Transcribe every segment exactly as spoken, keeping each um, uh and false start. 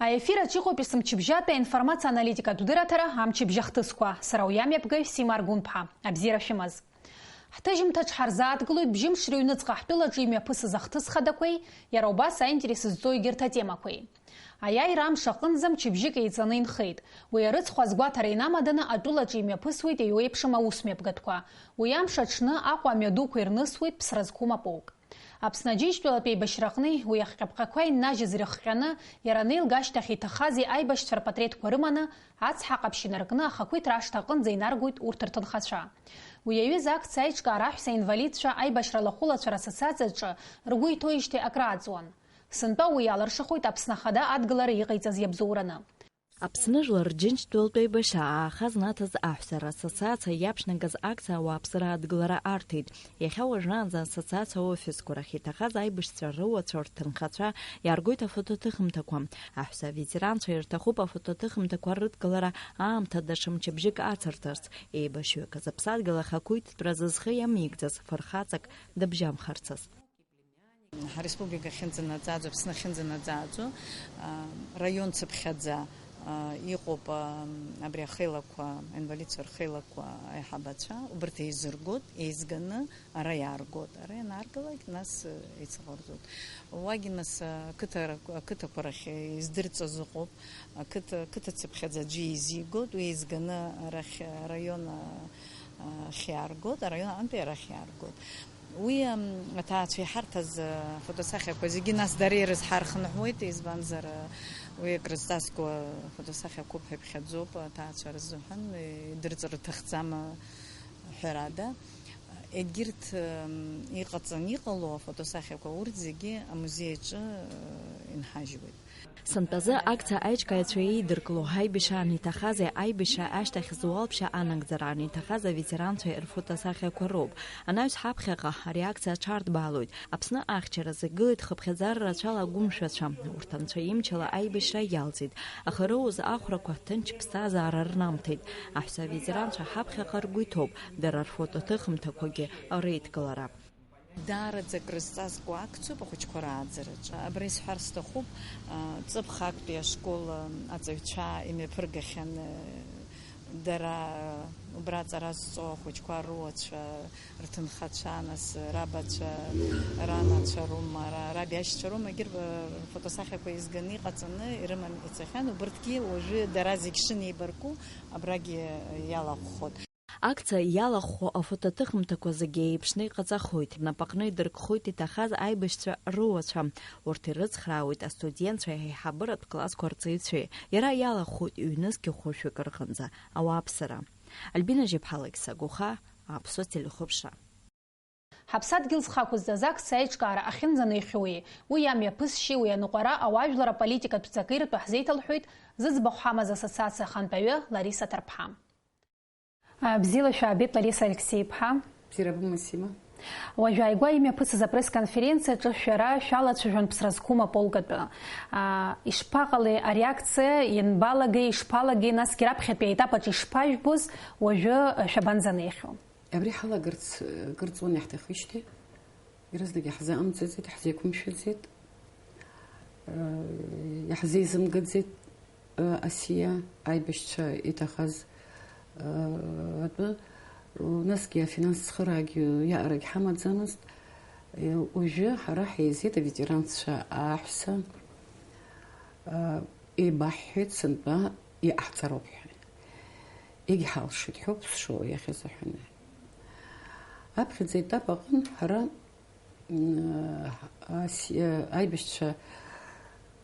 Аефир аҿы иҟоуп есымчыбжьатәи аинформациа аналитикатә дырраҭара амчыбжь ахҭысқәа. Сара уи амҩаԥгаҩ Сима Аргәынԥҳа. Абзиара шәымаз. Ҳҭыжьымҭаҿ ҳарзааҭгылоит бжьымш рыҩныҵҟа ҳтәылаҿы имҩаԥысыз ахҭыс хадақәеи, иара убас аинтерес зҵоу егьырҭ атемақәеи. Аиааира амш аҟынӡа мчыбжьык еиҵаны инхеит. Уи арыцхә азгәаҭара инамаданы атәылаҿы имҩаԥысуеит еиуеиԥшым аусмҩаԥгатәқәа. Уи амш аҽны Аҟәа амҩадуқәа ирнысуеит ԥсра зқәым аполк. Аԥсны Аџьынџьтәылатә еибашьраҟны уи ахҟьаԥҟьақәа иннажьыз ирыхҟьаны, иара анеилга ашьҭахь иҭахази аибашьцәа рпатреҭқәа рыманы, ацҳа ҟаԥшь инаркны ахақәиҭра ашҭа аҟынӡа инаргоит урҭ рҭынхацәа. Уи аҩыза акциа аиҿкаара аҳәса инвалидцәа аибашьра лахәылацәа рассоциациаҿы ргәы иҭоижьҭеи акрааҵуан. Сынтәа уи иалыршахоит Аԥсны Ахада адгылара иҟаиҵаз иабзоураны. Аԥсны Жәлар Рџьынџьтәылатә Еибашьра ааха знаҭаз аҳәса рассоциациа иаԥшьнагаз акциа ауааԥсыра адгылара арҭеит. Иахьа уажәраанӡа ассоциациа аофисқәа рахь иҭахаз аибашьцәа рыуацәа рҭынхацәа иааргоит афотоҭыхымҭақәа. Аҳәса аветеранцәа ирҭахуп афотоҭыхымҭақәа рыдкылара аамҭа даҽа мчыбжьык ацырҵарц, еибашьҩык зыԥсадгьыл ахақәиҭтәразы зхы иамеигӡаз фырхаҵак дыбжьамхарц азы. Ҳареспублика ахьынӡанаӡааӡо, Аԥсны ахьынӡанаӡааӡо, а, раион цыԥхьаӡа, а, иҟоуп, а, абри ахеилақәа, аинвалидцәа рхеилақәа аиҳабацәа, убарҭ еизыргоит, еизганы ара иааргоит. Ара ианааргалак, нас, э, еицаҟарҵоит. Уагьы, нас, а, ақыҭа-, ақыҭақәа рахь издырҵаз ыҟоуп, ақыҭа, қыҭа цыԥхьаӡа аӡәы еизигоит, уи еизганы арахь, араион, а, ахь иааргоит, араион аҟынтәи арахь иааргоит. Уи, ам, аҭаацәа иҳарҭаз, а, фотосахьақәа зегьы нас дара ирызҳархынҳәуеит, избанзар, а, уи акрызҵазкуа фотосахьақәоуп ҳәа иԥхьаӡоуп аҭаацәа рзыҳәан, идырҵар рҭахӡам, а, ҳәарада. Егьырҭ, ам, иҟаҵан иҟало афотосахьақәа урҭ зегьы амузеи аҿы, а, инҳажьуеит. Сынтәазы акциа аиҿкааҩцәа еидыркыло, аибашьра аниҭахази аибашьра ашьҭахь зуалԥшьа анагӡара аниҭахаз аветеранцәа рфотосахьақәа роуп. Анаҩс ҳаԥхьаҟа ари акциа аҽарҭбаалоит. Аԥсны ахьчаразы игылеит хыԥхьаӡара рацәала агәымшәацәа. Урҭ анцәа имчала аибашьра иалҵит, аха роуз ахәрақәа ҭынч ԥсҭазаара рнамҭеит. Аҳәса аветеранцәа ҳаԥхьаҟа ргәы иҭоуп, дара рфотоҭыхымҭақәагьы реидкылара. Даараӡа акрызҵазкуа акциоуп ахәыҷқәа рааӡараҿы. Абра исҳәар сҭахуп, а, ҵыԥх актәи ашкол, а, аҵаҩцәа имҩаԥыргахьан, а, дара, а, убра аҵара зҵо ахәыҷқәа руацәа, рҭынхацәа, нас рабацәа, ранацәа роума, ра-, раб иашьцәа роума, егьырҭ, а, рфотосахьақәа еизганы иҟаҵаны ирыман ицахьан. Убырҭгьы уажәы дара зегь шынеибарку абрагьы иалахәхоит. Акциа иалахәхо афотоҭыхымҭақәа зегьы еиԥшны иҟаҵахоит. Рнапаҟны идыркхоит иҭахаз аибашьцәа руацәа. Урҭ ирыцхраауеит астудентцәа аиҳабыратә классқәа рҵаҩцәеи. Иара иалахәхоит ҩнызқь хәышәҩык рҟынӡа ауааԥсыра. Альбина Жьаԥҳа, Алықьса Гәыха, Аԥсуа телехәаԥшра. Ҳаԥсадгьыл зхақәызҵаз акциа аиҿкаара ахьынӡанаихьоуи, уи иамҩаԥысшьеи уи аныҟәара ауаажәлар аполитикатә ҵакы иртәы ҳзеиҭалҳәоит зыӡбахә ҳамаз ассоциациа ахантәаҩы Лариса Ҭарԥҳа. Бзиала шәаабеит, Лариса Алексеи-иԥҳа. Бзиара бымоуи, Сима. Уажә ааигәа имҩаԥысыз апресс-конференциаҿы шәара шәалацәажәон ԥсра зқәым аполк атәы. А, ишԥаҟалеи ари акциа, ианбалагеи, ишԥалагеи, насгьы раԥхьатәи аетап аҿы ишԥажәбоз, уажәы шәабанӡанеихьоу? Абри ҳалагарц, э, кыр ҵуан иаҳҭахижьҭеи, иаразнак иаҳзаамҵаӡеит, иаҳзеиқәымшәаӡеит, э, иаҳзеизымгаӡеит, э, асиа аибашьцәа иҭахаз, э, атәы, насгьы афинанс цхыраагьы иаҟарагь ҳамаӡамызт. Э, уажәы ҳара ҳеизеит аветеранцәа аҳәса, э, еибаҳҳәеит сынтәа иҟаҳҵароуп ҳәа. Егьҳалшоит ҳәоуп сшыҟоу иахьазыҳәаны. Аԥхьаӡа етап аҟын ҳара, м, ас-, аибашьцәа,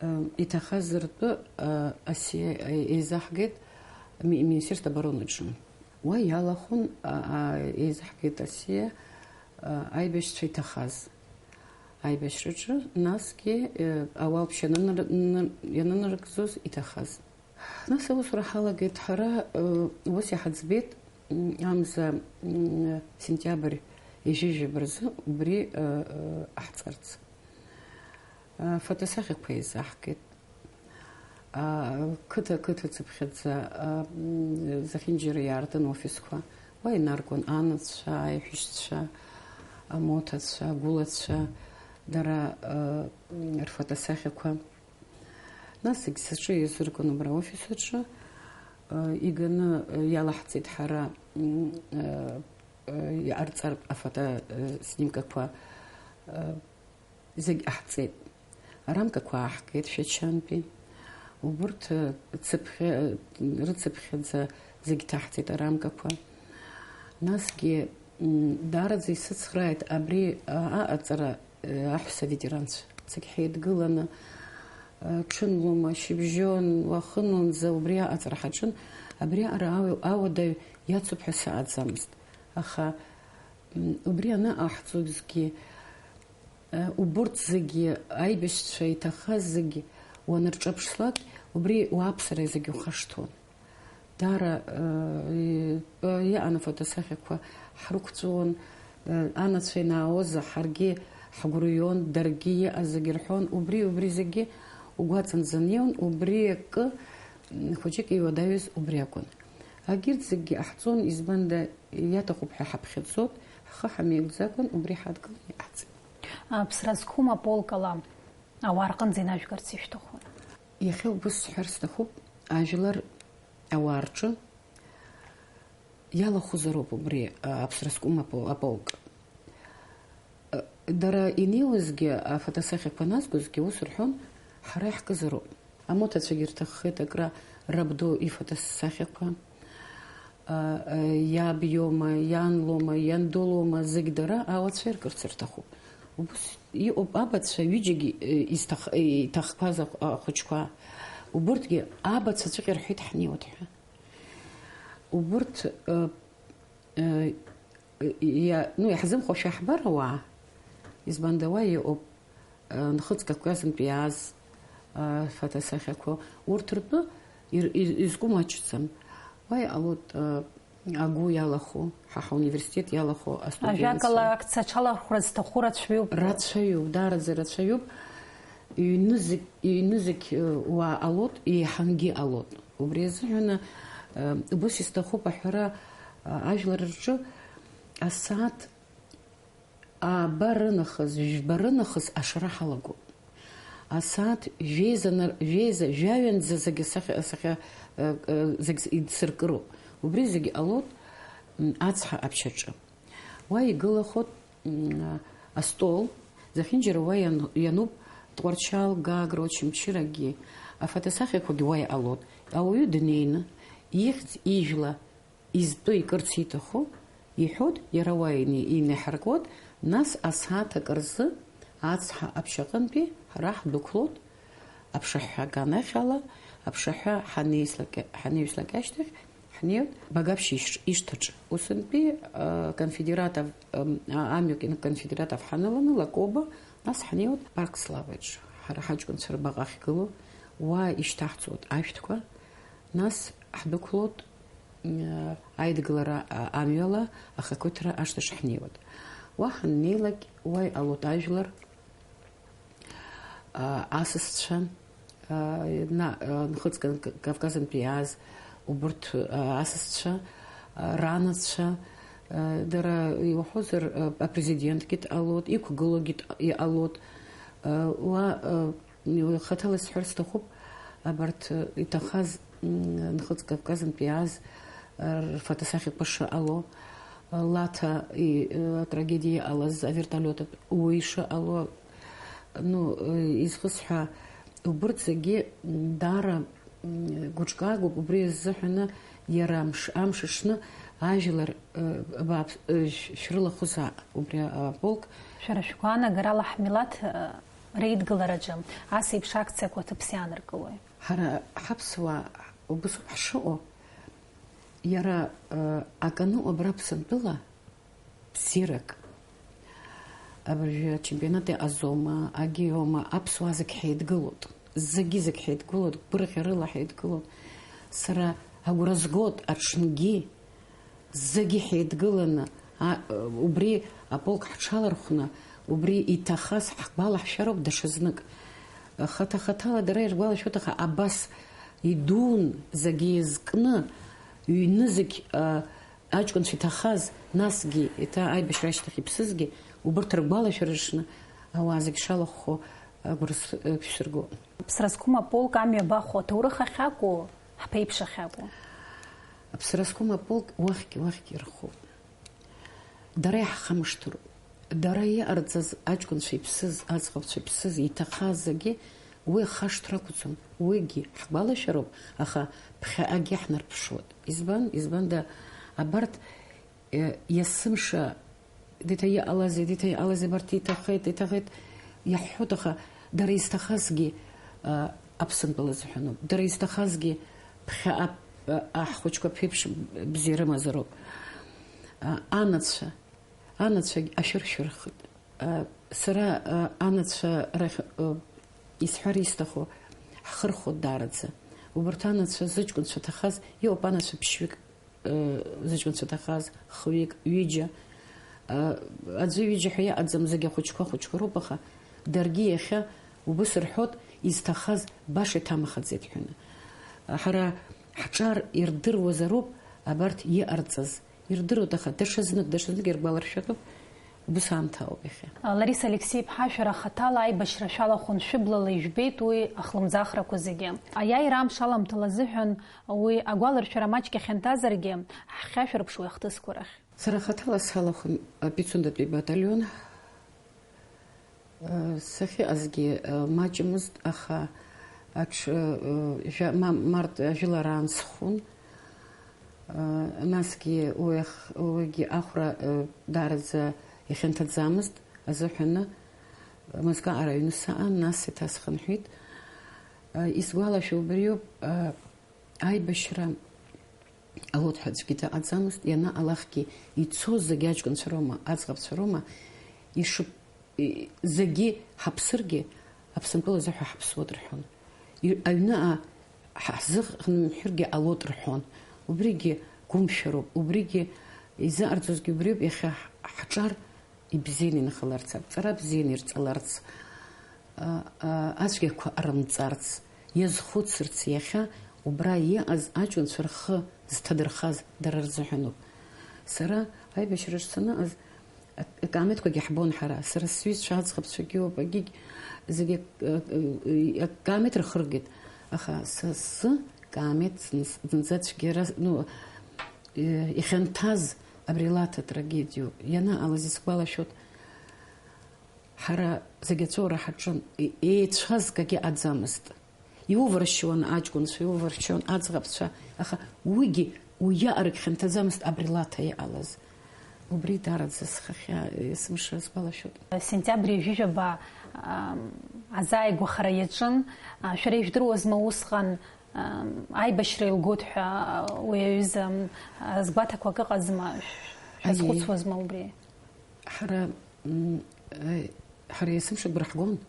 м, иҭахаз ртәы, а, аси-, еизаҳгеит ми-, Министерство обороны аҿы. Уа иалахәын, а, а, еизаҳгеит асиа, а, аибашьцәа иҭахаз аибашьраҿы, насгьы, э, ауалԥшьа ианынар-, нын-, ианынарыгӡоз иҭахаз. Нас аусура ҳалагеит ҳара, э, ус иҳаӡбеит, м, амза, м, сентиабр ижәижәаба рзы убри, э, э, ҟаҳҵарц. Э, фотосахьақәа еизаҳгеит. А, қыҭа, қыҭа цыԥхьаӡа, а, м, зехьынџьара иаартын офисқәа. Уа инаргон анацәа, аиҳәшьцәа, амоҭацәа, агәылацәа, дара, э, м, рфотосахьақәа. Нас зегь саҿы иазыргон убра аофис аҿы, э, иганы, э, иалаҳҵеит ҳара, м, э, э, иҟарҵартә афото, э, снимкақәа, э, зегь ҟаҳҵеит. Арамкақәа ааҳгеит Шәачантәи. Убурҭ, э, цыԥхьа-, э, рыцыԥхьаӡа зегь ҭаҳҵеит арамкақәа. Насгьы, м, даараӡа исыцхрааит абри, а, аҟаҵара, э, аҳәса ветеранцәа. Зегь ҳеидгыланы, э, ҽынлома, шьыбжьон, уахынланӡа убри аҟаҵара ҳаҿын. Абри аҟара ау-, ауадаҩ иацуп ҳәа сааӡамызт. Аха, м, убри анаҟаҳҵогьы, э, убурҭ зегьы, аибашьцәа иҭахаз зегьы уанырҿаԥшлак, убри уааԥсара зегьы ухашҭуан. Даара, э, и-, э, иҟан афотосахьақәа ҳрықәҵәуон, э, анацәа ианаауаз ҳаргьы ҳгәырҩон, даргьы иҟаз зегьы рҳәон, убри, убри зегьы угәаҵанӡа неиуан, убри акы, м, хәыҷык иуадаҩыз убри акәын. Агьырҭ зегьгьы ҟаҳҵон, избанда, иаҭахуп ҳәа ҳаԥхьаӡоит, ҳхы ҳамеигӡакәан убри ҳадгылан иҟаҳҵеит. Аԥсра зқәым аполкала ауаа рҟынӡа инажәгарц ишәҭаху? Иахьа убыс сҳәар сҭахуп, ажәлар ауаа рҿы иалахәызароуп убри, а, аԥсра зқәым апо-, аполк. Дара инеиуазгьы, афотосахьақәа назгозгьы ус рҳәон, ҳара иаҳкызароуп. Амоҭацәагьы рҭаххеит акра рабду ифотосахьақәа. А, а, иаб иоума, иан лоума, ианду лоума, зегь дара ауацәа иркырц рҭахуп. Убыс иҟоуп абацәа ҩыџьагьы, э, изҭах-, э, иҭахқәаз ахә-, ахәыҷқәа. Убырҭгьы абацәа ҵәҟьа рҳәеит ҳнеиуеит ҳәа. Убырҭ, э, э, иа-, ну, иаҳзымхошәа ҳбар ауаа, избанда уа иҟоуп, э, Нхыҵ Кавказынтә иааз, э, фотосахьақәа, урҭ ртәы ир-, ир-, изкәымаҷӡам. Уа иҟалоит, э, агәы иалахәу, ҳа ҳауниверситет иалахәу астудентцәа. Ажәакала, акциа аҽалархәра зҭаху рацәаҩуп. Рацәаҩуп, даараӡа рацәаҩуп. Ҩнызқь, ҩнызқь, э, уаа ҟалоит, еиҳангьы ҟалоит. Убри азыҳәан, э, убыс исҭахуп аҳәара, э, ажәлар рҿы асааҭ ааба рынахыс, жәба рынахыс ашара ҳалагоуп. Асааҭ жәеиза нар-, жәеиза, жәаҩанӡа зегьы сахьа, сахьа, э, э, зегь идсыркыроуп. Убри зегь ҟалоит, м, ацҳа аԥшьаҿы. Уа игылахоит, м, астол, зехьынџьара уа иан-, иануп Тҟәарчал, Гагра, Очамчырагьы, афотосахьақәагьы уа иҟалоит. Ауаҩы днеины, ихьӡ, ижәла, изтәу икырц ииҭаху, иҳәоит, иара уа ини-, инеиҳаркуеит, нас асааҭ акы рзы ацҳа аԥшьаҟынтәи ҳара ҳдәықәлоит, аԥшаҳәа аганахьала, аԥшаҳәа ҳанеислак-, ҳанеҩслак ашьҭахь, ҳнеиуеит Багаԥшь иш-, ишҭаҿы. Усынтәи, э, конфедератов, эм, а-, амҩаки конфедератов ҳаныланы, Лакоба, нас ҳнеиуеит Парк Славаҿы. Ҳара ҳаҷкәынцәа рбаҟа ахьгылоу, уа ишьҭаҳҵоит ашәҭқәа, нас ҳдәықәлоит, э, аидгылара, а-, амҩала ахақәиҭра ашҭаҿы ҳнеиуеит. Уа ҳаннеилак, уа иҟалоит ажәлар, а, асасцәа, а, на-, а, Нхыҵ Кавказынтәи иааз убырҭ, а, асасцәа, а, ранацәа, а, дара иуҳәозар, а, апрезидентгьы дҟалоит, иқәгылоугьы д-, иҟалоит. А, уа, а, Хаҭала исҳәар сҭахуп, абарҭ, э, иҭахаз, м, Нхыҵ Кавказынтә иааз, э, рфотосахьақәа шыҟало, э, Лаҭа и-, э, атрагедиа иҟалаз авертолиот уи шыҟало, ну, э, изхысҳәа, убырҭ зегьы, м, даара, м, гәыҿкаагоуп, убри азыҳәаны иара амш, амш аҽны ажәлар, э, абааԥс-, э, шә-, шәрылахәызаап убри аполк. Шәара шәгәаанагарала ҳмилаҭ, э, реидгылараҿы ас еиԥш акциақәа аҭыԥс иааныркылои? Ҳара ҳаԥсуаа убасоуп ҳшыҟоу. Иара, э, акану абра Аԥсынтәыла бзиарак. Абыржәы ачемпионат иҟазоума, агьиоума, аԥсуаа зегь ҳеидгылоит. Зегьы-зегь ҳеидгылоит, гәырӷьарыла ҳеидгылоит. Сара агәра згоит аҽнгьы зегьы ҳеидгыланы, а, убри аполк ҳҽалархәны, убри иҭахаз ҳгәалаҳшәароуп даҽазнык. Хаҭа-хаҭала дара иргәалашәоит, аха абас идуун, зегьы еизкны, ҩны зегь, а, аҷкәынцәа иҭахаз, насгьы, еиҭа аибашьра ашьҭахь иԥсызгьы, убырҭ ргәалашәара рыҽны ауаа зегь шалахәхо, агәра шәсырго. Аԥсра зқәым аполк амҩа абахәо, аҭоурых ахьакәу, ҳԥеиԥш ахьакәу? Аԥсра зқәым аполк уахьгьы, уахьгьы ирхуп. Дара иаҳхамышҭроуп. Дара иҟарҵаз, аҷкәынцәа иԥсыз, аӡӷабцәа иԥсыз, иҭахаз зегьы уи ахашҭра ақәӡам. Уигьы ҳгәалашәароуп, аха ԥхьаҟагьы ҳнарԥшуеит. Избан? Избанда абарҭ, е, есымша, диҭа иҟалазеи, диҭа иҟалазеи, абарҭ иҭахеит, иҭахеит, иаҳҳәоит, аха дара изҭахазгьы, а, Аԥсынтәыла азыҳәаноуп. Дара изҭахазгьы ԥхьаҟа, а, ҳхәыҷқәа ԥеиԥш бзиа рымазароуп. А, анацәа, анацәагь ашәыршәырхит. Сара, анацәа рахь, исҳәар исҭаху, ҳхырхәоит даараӡа. Убарҭ анацәа зыҷкәынцәа ҭахаз, иҟоуп анацәа ԥшьҩык, зыҷкәынцәа ҭахаз, хҩык, ҩыџьа. Аӡәы ҩыџьа ҳәа иҟаӡам, зегь ахәыҷқәа, ахәыҷқәа роуп, аха даргьы иахьа убыс рҳәоит, изҭахаз баша иҭамахаӡеит ҳәаны. Ҳара ҳҿар ирдыруазароуп абарҭ иҟарҵаз. Ирдыруеит, аха даҽазнык, даҽазнык иргәаларшәатәуп, убыс аамҭа ауп иахьа. Лариса Алексеи-иԥҳа, шәара хаҭала аибашьра шәалахәын, шәыблала ижәбеит уи ахлымӡаахрақәа зегьы. Аиааира амш аламҭала азыҳәан уи агәаларшәара маҷк иахьанҭазаргьы, ҳхьашәырԥшуа иахҭысқәа рахь. Сара хаҭала салахәын апицундатәи баталион. Сахьыҟазгьы маҷымызт, аха аҽ-, ма-, март жәылараан схәын. Насгьы уи ах-, уигьы ахәра даараӡа ихьанҭаӡамызт азыҳәаны, мызкы аҟара аҩны саан, нас еиҭа схынҳәит. Исгәалашәо убриоуп, аибашьра алоуҭ ҳәа аӡәгьы дыҟаӡамызт, ианаалахгьы ицоз зегьы аҷкәынцәа роума, аӡӷабцәа роума, ишып-, и-, зегьы ҳаԥсыргьы, Аԥсынтәыла азыҳәа ҳаԥсуеит рҳәон. И-, аҩныҟа ҳ-, ҳзыхнымҳәыргьы алоит рҳәон. Убригьы гәымшәароуп, убригьы изыҟарҵозгьы убриоуп, иахьа ҳ-, ҳҿар ибзианы инхаларц, аԥҵара бзианы ирҵаларц, а, а, ацәгьақәа ҟарымҵарц, иазхәыцырц, иахьа убра иҟаз аҷкәынцәа рхы зҭадырхаз дара рзыҳәаноуп. Сара аибашьраҿ саныҟаз, ак-, акаамеҭқәагьы ҳбон ҳара. Сара сҩызцәа аӡӷабцәагьы ыҟоуп, агьигь зегьы ак-, ак-, акаамеҭ рхыргеит. Аха са сзы каамеҭ зынз-, зынӡа цәгьара, ну, э, ихьанҭаз абри Лаҭа трагедиоуп. Ианаалаз исгәалашәоит, ҳара зегь аҵәыуара ҳаҿын, е-, еицәазкгьы аӡамызт. Иуваршьуан аҷкәынцәа, иуваршьуан аӡӷабцәа, аха уигьы уиаҟарагь хьанҭаӡамызт абри Лаҭа иҟалаз. Убри даараӡа схахьы есымша сгәалашәоит. Сентиабр ҩажәижәаба, ам, азааигәахара иаҿын. А, шәара ижәдыруазма усҟан, ам, аибашьра илгоит ҳәа, а, уи аҩыза, ам, а, згәаҭақәак ыҟазма? Шә-, Аиеи. Шәазхәыцуазма убри? Ҳара, м, э, ҳара есымша агәра ҳгон.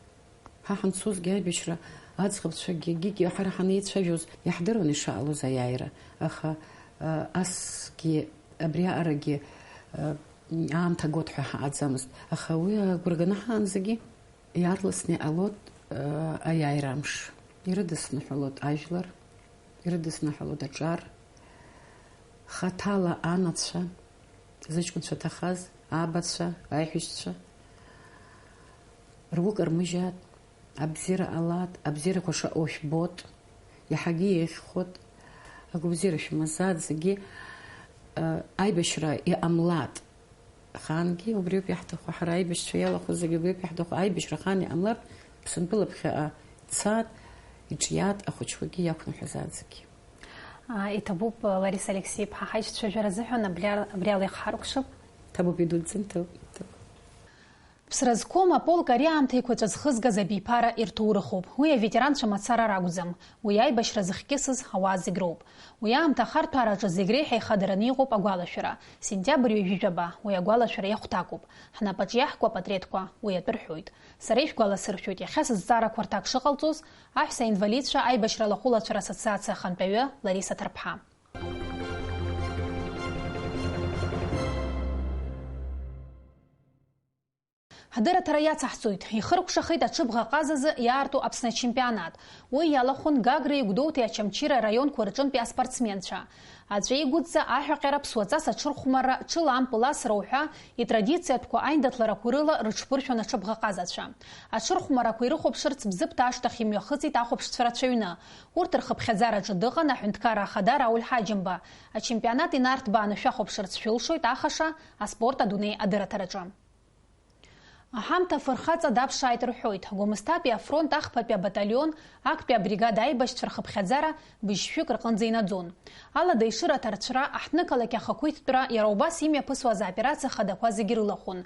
Ҳа ҳанцозгьы аибашьра аӡӷабцәагьы, егьигьы ҳара ҳанеицәажәоз иаҳдыруан ишаҟалоз аиааира, аха, а, асгьы абриаҟарагьы, а, аамҭа гот ҳәа ҳаҟаӡамызт. Аха уи агәра ганы ҳаанӡагьы иаарласны иҟалот, а, аиааира амш. Ирыдысныҳәалот ажәлар, ирыдысныҳәалот аҿар, хаҭала анацәа, зыҷкәынцәа ҭахаз, абацәа, аиҳәшьцәа, ргәы кармыжьаат, абзиара ҟалаат, абзиарақәа шыҟоу шәбот, иаҳагьы еиӷьхот, агәабзиара шәымазаат зегьы, э, аибашьра иҟамлаат. Ахаангьы убриоуп иаҳҭаху, ҳара аибашьцәа иалахәу зегьы убриоуп иаҳҭаху, аибашьра ахаан иҟамлартә, Аԥсынтәыла ԥхьаҟа дцаат, иҿиаат, ахәыҷқәагьы иақәныҳәазаат зегьы. А, иҭабуп, Лариса Алексеи-иԥҳа, ҳаицәажәара азыҳәан абри ала, абри ала ихҳаркәшап. Ҭабуп, идуӡӡан, ҭабуп, ҭабуп. Ԥсра зқәым аполк ари аамҭа еиқәаҵәа зхызгаз абиԥара ирҭоурыхуп. Уи аветеранцәа мацара ракәӡам. Уи аибашьра зыхькьысыз ауаа зегь роуп. Уи аамҭа ахарҭәаараҿы зегь реиҳа ихадараны иҟоуп агәалашәара. Сентиабр ҩажәижәаба, уи агәалашәара иахәҭакуп. Ҳнапаҿ иаҳку апатреҭқәа уи атәы рҳәоит. Сара ишәгәаласыршәоит, иахьа сызҵаарақәа рҭак шыҟалҵоз, аҳәса инвалидцәа аибашьра алахәылацәа рассоциациа ахантәаҩы Лариса Ҭарԥҳа. Ҳдырраҭара иацаҳҵоит, ихыркәшахеит аҽыбӷа ҟазазы иаарту Аԥсны ачемпионат. Уи иалахәын Гагреи Гәдоуҭеи Очамчыра араионқәа рҿынтәи аспортсменцәа. Аҵәеигәыдҵа аҳәаҟьара, ԥсуаҵас аҽырхәмарра, ҽыла ампыл асра уҳәа итрадициатәқәа аиндаҭларақәа рыла рыҽԥыршәон аҽыбӷа ҟазацәа. Аҽырхәмарақәа ирыхәаԥшырц Бзыԥҭа ашҭахь имҩахыҵит ахәаԥшцәа рацәаҩны. Урҭ рхыԥхьаӡараҿы дыҟан аҳәынҭқарра ахада Рауль Ҳаџьымба. Ачемпионат инарҭбааны шәахәаԥшырц шәылшоит ахаша аспорт адунеи адырраҭараҿы. Аҳамҭа афырхаҵа даԥшааит рҳәоит. Гәымсҭатәи афронт ахԥатәи абаталион актәи абригада аибашьцәа рхыԥхьаӡара быжьшәҩык рҟынӡа инаӡон. Алада ишыра аҭарцәра, аҳҭнықалақь ахақәиҭтәра, иара убас имҩаԥысуаз аоперациа хадақәа зегьы рылахәын.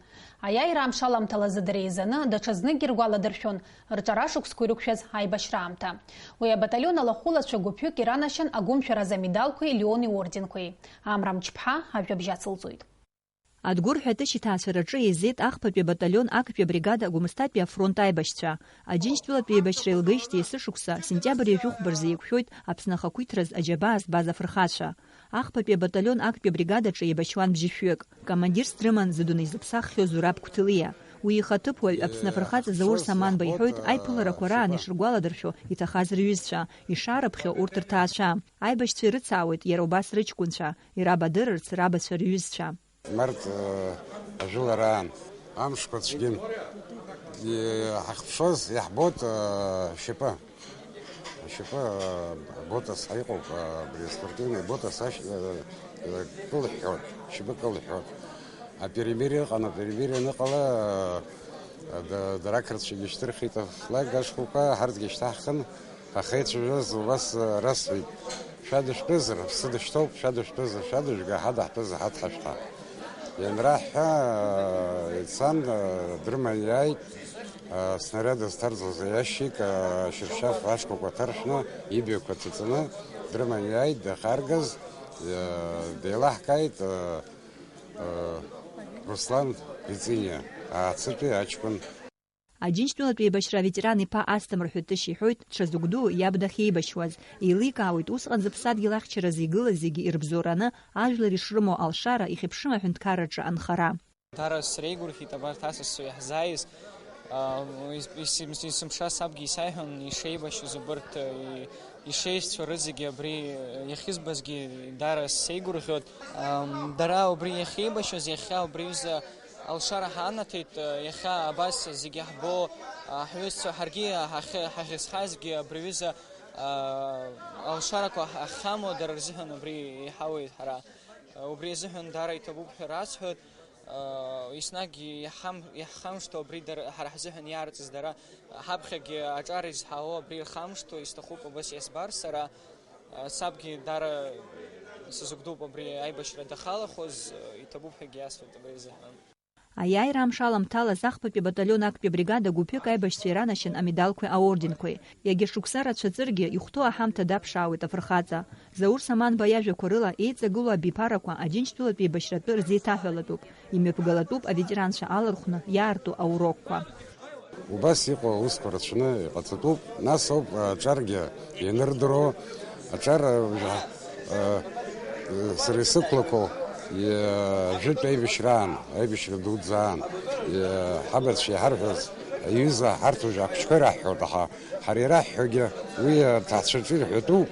Аиааира амш аламҭалазы дреизаны, даҽазныкгьы ргәаладыршәон рҿара шықәсқәа ирықәшәаз аибашьра аамҭа. Уи абаталион алахәылацәа гәыԥҩык иранашьан агәымшәараз амедалқәеи Леон иорденқәеи. Амра Мчԥҳа ажәабжь ацылҵоит. Адгәыр ҳәатәышь иҭаацәараҿы еизеит ахԥатәи абаталион актәи абригада Гәымсҭатәи афронт аибашьцәа. Аџьынџьтәылатәи еибашьра еилгеижьҭеи есышықәса, сентиабр ҩажәи хәба рзы еиқәшәоит Аԥсны ахақәиҭраз аџьабаа збаз афырхацәа. Ахԥатәи абаталион актәи абригадаҿы еибашьуан бжьышәҩык. Командирс дрыман зыдунеи зыԥсаххьоу Зураб Қәҭлиа. Уи ихаҭыԥуаҩ, Аԥсны афырхаҵа Заур Саманба иҳәоит, аиԥыларақәа раан ишыргәаладыршәо иҭахаз рҩызцәа, ишаарыԥхьо урҭ рҭаацәа. Аибашьцәа ирыцаауеит иара убас рыҷкәынцәа, ирабадырырц рабацәа рҩызцәа. Март, э, ажәылараан. Амшқәа цәгьан. Э, ҳахԥшоз иаҳбот, э, шьапы. Ашьапы, э, ботас ҳаиҟоуп, э, абри аспортивный ботас ашь-, э, э, кылҳәҳәот, шьапы кылҳәҳәот. Аперемириа ыҟан, аперемириа аныҟала, э, да-, дара ақырҭцәагьы ишьҭырхит афлаг ашхәақәа, ҳарҭгьы шьҭаҳхын. Аха ицәажәоз убас расҳәеит, шәадышәтәызар, сыдышәҭоуп, шәадышәтәызар, шәадыжәга, ҳадаҳтәызар, ҳадҳашәҳәа. Ианраҳҳәа, ицан, дрыман иааит, снаряд зҭарҵоз аиашьчик, шьыршьаф ашкәакәа ҭаршәны, ибаҩқәа ҭаҵаны, дрыман иааит, дахаргаз, деилаҳкааит, Руслан Бициниа, Аацы-тәи аҷкәын. Аџьынџьтәылатәи еибашьра аветеран иԥа Асҭамыр Ҳәатышь иҳәоит, дшазыгәдуу иаб дахьеибашьуаз. Еиликаауеит усҟан зыԥсадгьыл ахьчаразы игылаз зегьы ирыбзоураны ажәлар ишрымоу алшара ихьыԥшым аҳәынҭқарраҿы анхара. Дара среигәырӷьеит абарҭ асасцәа иаҳзааиз. Ам, ис-, ис-, ис-, есымша сабгьы исаиҳәон ишеибашьыз убарҭ, и-, ишеишьцәа рызегьы абри, э, иахьызбазгьы дара сеигәырӷьоит. Ам, дара убри иахьеибашьыз, иахьа убри аҩыза алшара ҳанаҭеит, э, иахьа абас зегьы ҳбо, а, ҳҩызцәа ҳаргьы ҳахь-, ҳахьызҳазгьы абри аҩыза, а, алшарақәа ҳ-, ҳхьамоу дара рзыҳәан убри иҳауеит ҳара. Э, убри азыҳәан дара иҭабуп ҳәа расҳәоит. Еснагь иҳам-, иаҳхамышҭуа абри дара, ҳара ҳзыҳәан иаарҵыз дара, ҳаԥхьагьы аҿар изҳауа абри рхамышҭуа исҭахуп, убас иазбар сара, сабгьы дара сазыгәдууп абри аибашьра дахалахәыз, иҭабуп ҳәагьы иасҳәоит абри азыҳәан. Аиааира амш аламҭалаз ахԥатәи абаталион актәи абригада гәыԥҩык аибашьцәа иранашьан амедалқәеи аорденқәеи. Иагьа шықәса рацәаҵәыргьы, ихәҭоу аҳамҭа даԥшаауеит афырхаҵа. Заур Саманба иажәақәа рыла, еиҵагылоу абиԥарақәа Аџьынџьтәылатәи еибашьратәы рзеиҭаҳәалатәуп, имҩаԥгалатәуп аветеранцәа алархәны иаарту аурокқәа. Убас иҟоу аусқәа рацәаны иҟаҵатәуп, нас ауп аҿаргьы ианырдыруа, аҿар, а, а, сара исықәлақәоу, и-, жәытә аибашьраан, аибашьра дуӡӡаан, и-, ҳабацәа иҳарҳәоз, аҩыза ҳарҭ уажә ахәыҷқәа ираҳҳәоит, аха ҳара ираҳҳәогьы уи аҭаацәаҿы ирҳәатәуп,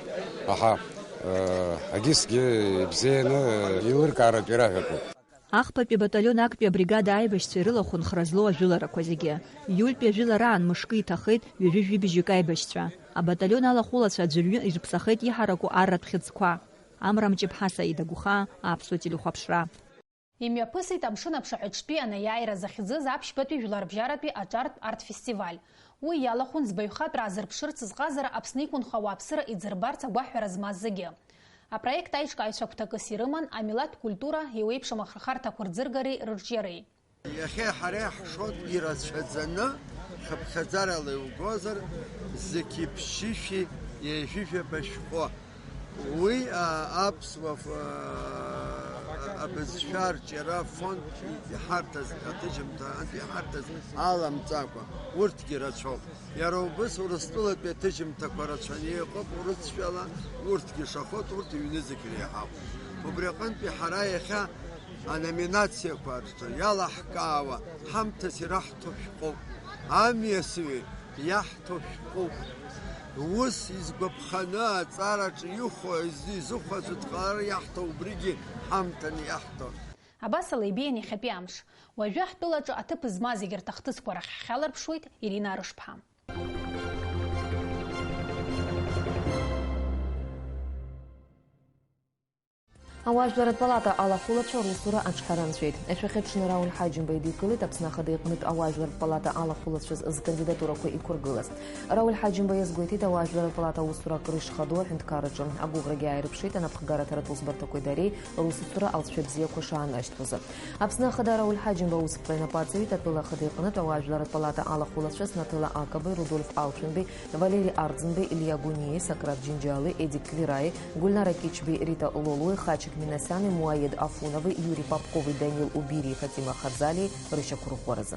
аха, э, агьысгьы ибзианы еилыркааратә ираҳәатәуп. Ахԥатәи абаталион актәи абригада аибашьцәа ирылахәын хра злоу ажәыларақәа зегьы. Иультәи ажәылараан мышкы иҭахеит ҩажәи жәибжьык аибашьцәа. Абаталион алахәылацәа аӡәырҩы ирыԥсахеит иҳараку арратә хьыӡқәа. Амра Мҷыԥҳа, Саида Гәыхаа, Аԥсуа телехәаԥшра. Имҩаԥысит амшын аԥшаҳәаҿтәи анеиааира захьӡыз аԥшьбатәи жәларбжьаратәи аҿартә арт-фестиваль. Уи иалахәын збаҩхатәра аазырԥшырц зҟазара Аԥсны иқәынхо ауааԥсыра иӡырбарц агәаҳәара змаз зегьы. Апроект аиҿкааҩцәа гәҭакыс ирыман амилаҭтә культура, еиуеиԥшым ахырхарҭақәа рӡыргареи рырҿиареи. Иахьа ҳара иаҳшоит ирацәаӡаны, хыԥхьаӡарала иугозар, зқьи ԥшьышәи ҩажәи жәаба шәҟәы. Уи, а, аԥсуа ф-, а, абызшәа арҿиара афонд иҳарҭаз, аҭыжьымҭа антә иҳарҭаз аламҵакәа, урҭгьы рацәоуп. Иара убас Урыстәылатәи аҭыжьымҭақәа рацәаны иҟоуп урысшәала, урҭгьы шахоит, урҭ ҩнызқь реиҳауп. Убри аҟынтәи ҳара иахьа Аноминациақәа рҿы иалаҳкаауа ҳамҭас ираҳҭо шәҟәуп. Амҩасҩы иаҳҭо шәҟәуп. Ус изгәаԥханы аҵараҿы ихәо, изы-, изыхәаӡо дҟалар иаҳҭо, убригьы ҳамҭан иаҳҭо. Абасала ибеиан иахьатәи амш. Уажәы ҳтәылаҿы аҭыԥ змаз егьырҭ ахҭысқәа рахь ҳхьаларԥшуеит Ирина Арышԥҳа. Ауаажәларратә палата алахәылацәа русура аҿҳәара нҵәеит. Ашәахьаҿны Рауль Ҳаџьымба идикылеит Аԥсны Ахада иҟнытә ауаажәларратә палата алахәылацәаз зкандидатурақәа иқәыргылаз. Рауль Ҳаџьымба иазгәеиҭеит, ауаажәларратә палата аусура акыр ишхадоу аҳәынҭқарраҿы. Агәыӷрагьы ааирԥшит анапхгараҭаратә усбарҭақәеи дареи русура алҵшәа бзиақәа шаанашьҭуаз. Аԥсны Ахада Рауль Ҳаџьымба аусԥҟа инапаҵаҩит атәыла ахада иҟнытә ауаажәларратә палата алахәылацәа Снаҭыла Акабеи, Рудольф Алшәынбеи, Валери Арӡынбеи, Илиа Гәыниеи, Сократ Џьынџьали, Едик Клираи, Гәылнара Кичбеи, Рита Лолуи, Хачик Минасяни, Муаед Афунови, Иури Попкови, Данил Убири, Фатима Хазалиеи рышьақәырӷәӷәаразы.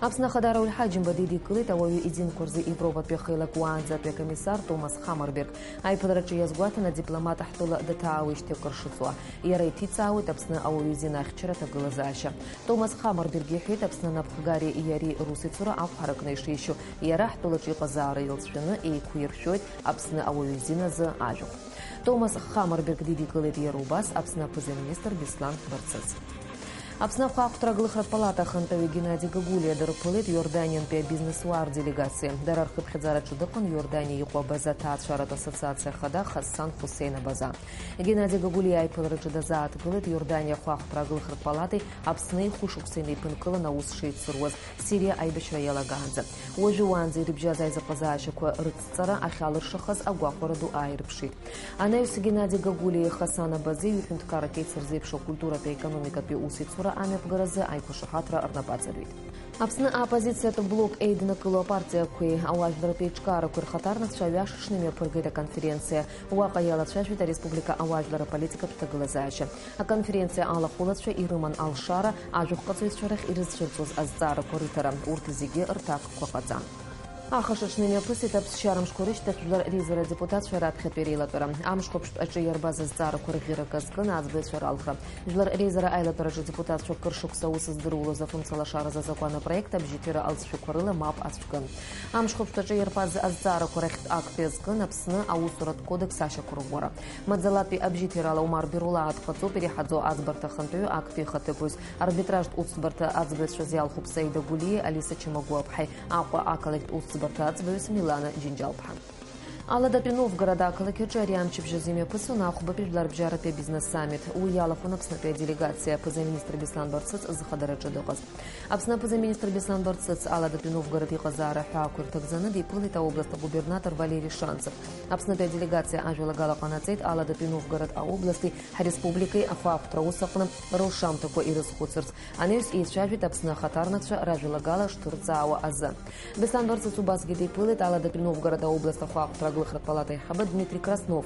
Аԥсны Ахада Рауль Ҳаџьымба дидикылеит ауаҩы идинқәа рзы Европатәи ахеилак уаанӡатәи акомиссар Томас Хаммерберг. Аиԥылараҿы иазгәаҭан, адипломат ҳтәыла дҭаауеижьҭеи акыр шыҵуа. Иара иҭиҵаауеит Аԥсны ауаҩы изин ахьчаратә аҭагылазаашьа. Томас Хаммерберг иҳәеит, Аԥсны анапхгареи иареи русеицура ақәҳаракны ишишьу, иара ҳтәылаҿы иҟазаара илҵшәаны еиқәиршәоит Аԥсны ауаҩы изин азы ажәахә. Томас Хаммерберг дидикылеит иара убас Аԥсны аԥыза-министр Беслан Барцыц. Аԥсны ахәаахәҭра аглыхратә палата ахантәаҩы Геннади Гагулиа дырԥылеит Иорданиантәи абизнесуаа рделегациа. Дара рхыԥхьаӡараҿы дыҟан Иорданиа иҟоу абаза аҭаацәаратә ассоциациа ахада Хасан Хусеин Абаза. Геннади Гагулиа аиԥылараҿы дазааҭгылеит Иорданиа ахәаахәҭра аглыхратә палатеи Аԥсни хәышықәса инеиԥынкылан аус шеицыруаз, Сириа аибашьра иалагаанӡа. Уажәы уаанӡа ирыбжьаз аизыҟазаашьақәа рыцҵара ахьалыршахаз агәахәара ду ааирԥшит. Анаҩс Геннади Гагулиеи Хасан Абазеи ҩ-ҳәынҭқаррак еицырзеиԥшу акультуратәи аекономикатәи усеицура амҩаԥгаразы аиқәшаҳаҭра рнапаҵаҩит. Аԥсны аоппозициатә блок еиднакыло апартиақәеи ауаажәларратә еиҿкаарақәеи рхаҭарнакцәа аҩашаҽны имҩаԥыргеит аконференциа. Уаҟа иалацәажәеит ареспублика ауаажәлар аполитикатә ҭагылазаашьа. Аконференциа алахәылацәа ирыман алшара, ажәахәҟаҵаҩцәа рахь ирызцәырҵуаз азҵаарақәа рыҭара, урҭ зегьы рҭакқәа ҟаҵан. Ахашаҽны имҩаԥысит аԥсшьара мшқәа рышьҭахь жәлар реизара адепутатцәа раԥхьатәи реилатәара. Амшхәаԥштә аҿы иарбаз азҵаарақәа рӷьырак азкын аӡбаҩцәа ралхра. Жәлар реизара аилатәараҿы адепутатцәа кыр шықәса аус здырулоз афымца лашаразы азакәан апроект абжьыҭира алҵшәақәа рыла мап ацәкын. Амшхәаԥштә аҿы иарбаз азҵаарақәа рахьтә актәи азкын Аԥсны аусуратә кодекс ашьақәырӷәӷәара. Маӡалатәи абжьыҭирала Умар Бирулаа дҟаҵоуп иреиҳаӡоу аӡбарҭа ахантәаҩы актәи ихаҭыԥуаҩс. Арбитражтә усӡбарҭа аӡбаҩцәа зиалхуп Саида Гәлиеи Алиса Чамагәуаԥҳаи, Аҟәа ақалақьтә усӡбарҭа аӡбаҩыс Милана Џьынџьалԥҳа. Аладатәи Новгород ақалақь аҿы ари амчыбжь азы имҩаԥысуан ахәбатәи жәлар рыбжьаратәи абизнес саммит. Уи иалахәын Аԥснытәи аделегациа аԥыза-министр Беслан Барцыц зхадараҿы дыҟаз. Аԥсны аԥыза-министр Беслан Барцыц Аладатәи Новгород иҟазаара аҳәаақәа ирҭагӡаны диԥылеит аобласт агубернатор Валери Шанцев. Аԥснытәи аделегациа ажәалагала ҟанаҵеит Аладатәи Новгород аобласти ҳреспубликеи ахәаахәҭра аус аҟны рылшамҭақәа ирызхәыцырц. Анаҩс еицәажәеит Аԥсны ахаҭарнакцәа ражәалагала шҭырҵаауа азы. Беслан Барцыц убасгьы диԥылеит Аладатәи Новгород аобласт ахәаахәҭра аглыхратә палата аиҳабы Дмитри Краснов.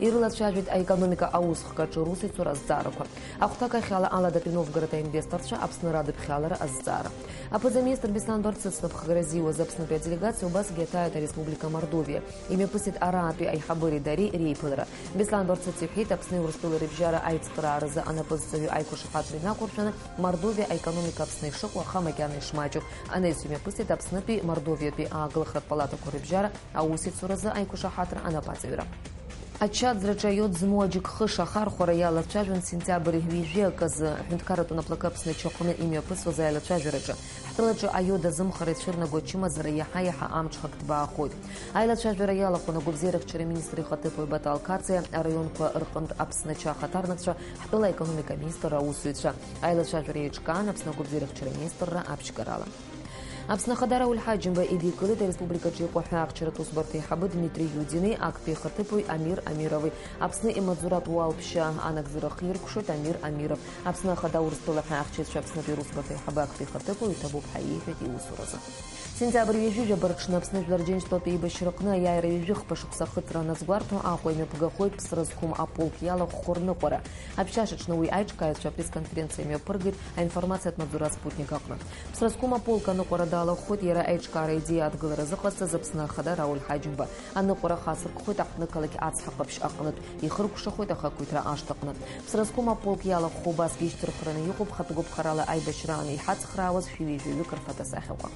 Ирылацәажәеит аекономика аусхк аҿы русеицура азҵаарақәа. Ахәҭак ахьала Аладатәи Новгород аинвесторцәа Аԥсны радыԥхьалара азҵаара. Аԥыза-министр Беслан Барцыц напхгара зиуаз Аԥснытәи аделегациа убасгьы аҭааит ареспублика Мордовиа. Имҩаԥысит араатәи аиҳабыреи дареи реиԥылара. Беслан Барцыц иҳәеит, Аԥсни Урыстәылеи рыбжьара аицхырааразы анапызҵаҩы аиқәшаҳаҭра инақәыршәаны, Мордовиа аекономика Аԥсны ишыҟоу аха макьана ишмаҷу. Анаҩс имҩаԥысит Аԥснытәи Мордовиатәи ааглыхратә палатақәа рыбжьара аусеицуразы аиқәшаҳаҭра анапаҵаҩра. Ачаӡраҿы аиод змоу аџьыкхыш ахархәара иалацәажәон сентиабр ҩажәи аказы, ҳәынҭқарратә наплакы Аԥсны ачахәны имҩаԥысуаз аилацәажәараҿы. Ҳтәылаҿы аиод азымхара ицәырнаго ачымазара иаҳа-иаҳа амҽхак ҭбаахоит. Аилацәажәара иалахәын агәабзиарахьчара аминистр ихаҭыԥуаҩ Батал Қациа, араионқәа рҟынтә Аԥсны ача ахаҭарнакцәа, ҳтәыла аекономика аминистрра аусзуҩцәа. Аилацәажәара еиҿкаан Аԥсны агәабзиарахьчара аминистрра аԥшьгарала. Аԥсны Ахада Рауль Ҳаџьымба идикылеит ареспубликаҿы иҟоу аҳәаахьчаратә усбарҭа аиҳабы Дмитри Иудини, актәи ихаҭыԥуаҩ Амир Амирови. Аԥсны имаҵзуратә уалԥшьа анагӡара ахы иркәшоит Амир Амиров. Аԥсны Ахада Урыстәыла аҳәаахьчаҩцәа Аԥснытәи русбарҭа аиҳабы актәи ихаҭыԥуаҩ иҭабуп ҳәа ииҳәеит иусуразы. Сентиабр ҩажәи жәаба рыҽны Аԥсны жәлар рџьынџьтәылатәи еибашьраҟны аиааира ҩажәи хԥа шықәса ахыҵра аназгәарҭо, Аҟәа имҩаԥгахоит ԥсра зқәым аполк иалахәхо рныҟәара. Аԥшьашаҽны уи аиҿкааҩцәа апресс-конференциа имҩаԥыргеит аинформациатә маҵзура Спутник аҟны. Ԥсра зқәым аполк аныҟәара Алахәхоит иара аиҿкаара аидеиа адгылара зыҟазҵаз Аԥсны Ахада Рауль Ҳаџьымба. Аныҟәара хацыркхоит аҳҭнықалақь Ацҳа Ҟаԥшь аҟнытә, ихыркәшахоит ахақәиҭра ашҭаҟны. Ԥсрызқәым аполк иалахәхо убасгьы ишьҭырхраны иҟоуп хатәгәаԥхарала аибашьраан иҳацхраауаз шәи ҩажәаҩык рфатасахьақәа.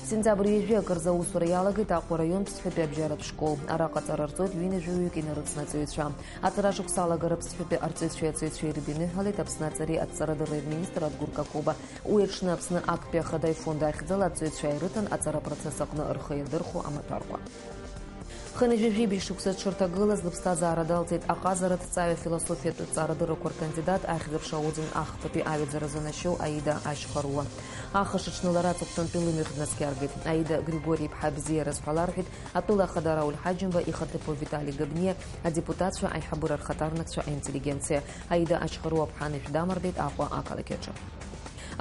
Сентиабр ҩажәи акы рзы аусура иалагеит Аҟәа араионтә Сҳәатәи абжьаратә школ. Араҟа аҵара рҵоит ҩынҩажәаҩык инарыцны аҵаҩцәа. Аҵара шықәса алагара Аԥсҳәатәи арҵаҩцәеи аҵаҩцәеи ирыдиныҳәалеит Аԥсны аҵареи адҵарадырреи рминистр Адгәыр Какоба. Уи аҽны Аԥсны актәи ахада ифонд ахьӡала аҵаҩцәа ирыҭан аҵара апроцесс аҟны рхы иадырхәо амаҭәарқәа. Хынҩажәи жәибжь шықәса дшырҭагылаз лыԥсҭазаара далҵит аҟазара аҭҵааҩы афилософиатә ҭҵаарадыррақәа ркандидат, ахьӡ-аԥша уӡын ахԥатәи аҩаӡара занашьоу Аида Ашьхаруа. Ахш аҽны лара аҵыхәтәантәи лымҩахь днаскьаргеит. Аида Григори-иԥҳа бзиараз ҳәа ларҳәеит атәыла ахада Рауль Ҳаџьымба, ихаҭыԥуаҩ Витали Габниа, адепутатцәа, аиҳабыра рхаҭарнакцәа, аинтеллигенциа. Аида Ашьхаруа-ԥҳа анышә дамардеит Аҟәа ақалақь аҿы.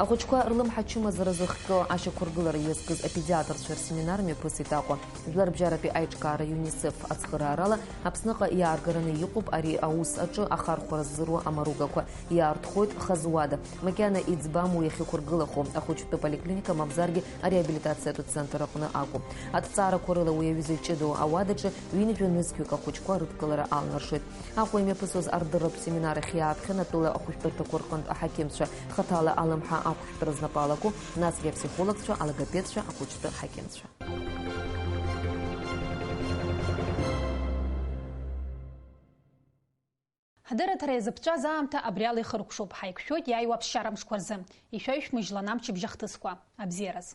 Ахәыҷқәа рлымҳа ачымазара зыхҟьо ашьақәыргылара иазкыз апедиатрцәа рсеминар мҩаԥысит Аҟәа. Жәларбжьаратәи аиҿкаара ЮНИСЕФ ацхыраарала Аԥсныҟа иааргараны иҟоуп ари аус аҿы ахархәара ззыруа амаругақәа. Иаартхоит хаз уада. Макьана иӡбам уи ахьықәыргылахо, ахәыҷтәы поликлиника мамзаргьы ареабилитациатә центр аҟны акәу. Аҭҵаарақәа рыла уи аҩыза иҷыдоу ауадаҿы ҩынҩажәа нызқьҩык ахәыҷқәа рыдкылара алнаршоит. Аҟәа имҩаԥысуаз ардырратә семинар ахь иааԥхьан атәыла ахәышәтәырҭақәа рҟынтә аҳақьымцәа, хаҭала алымҳа ақәшәтәра знапы алаку, насгьы аԥсихологцәа, алогопедцәа, ахәыҷтәы ҳақьымцәа. Ҳдырраҭара иазыԥҵәаз аамҭа абриала ихыркәшоуп, ҳаиқәшәоит иааиуа аԥсшьара мшқәа рзы. Ишәаҩшәмыжьлан амчыбжь ахҭысқәа. Абзиараз.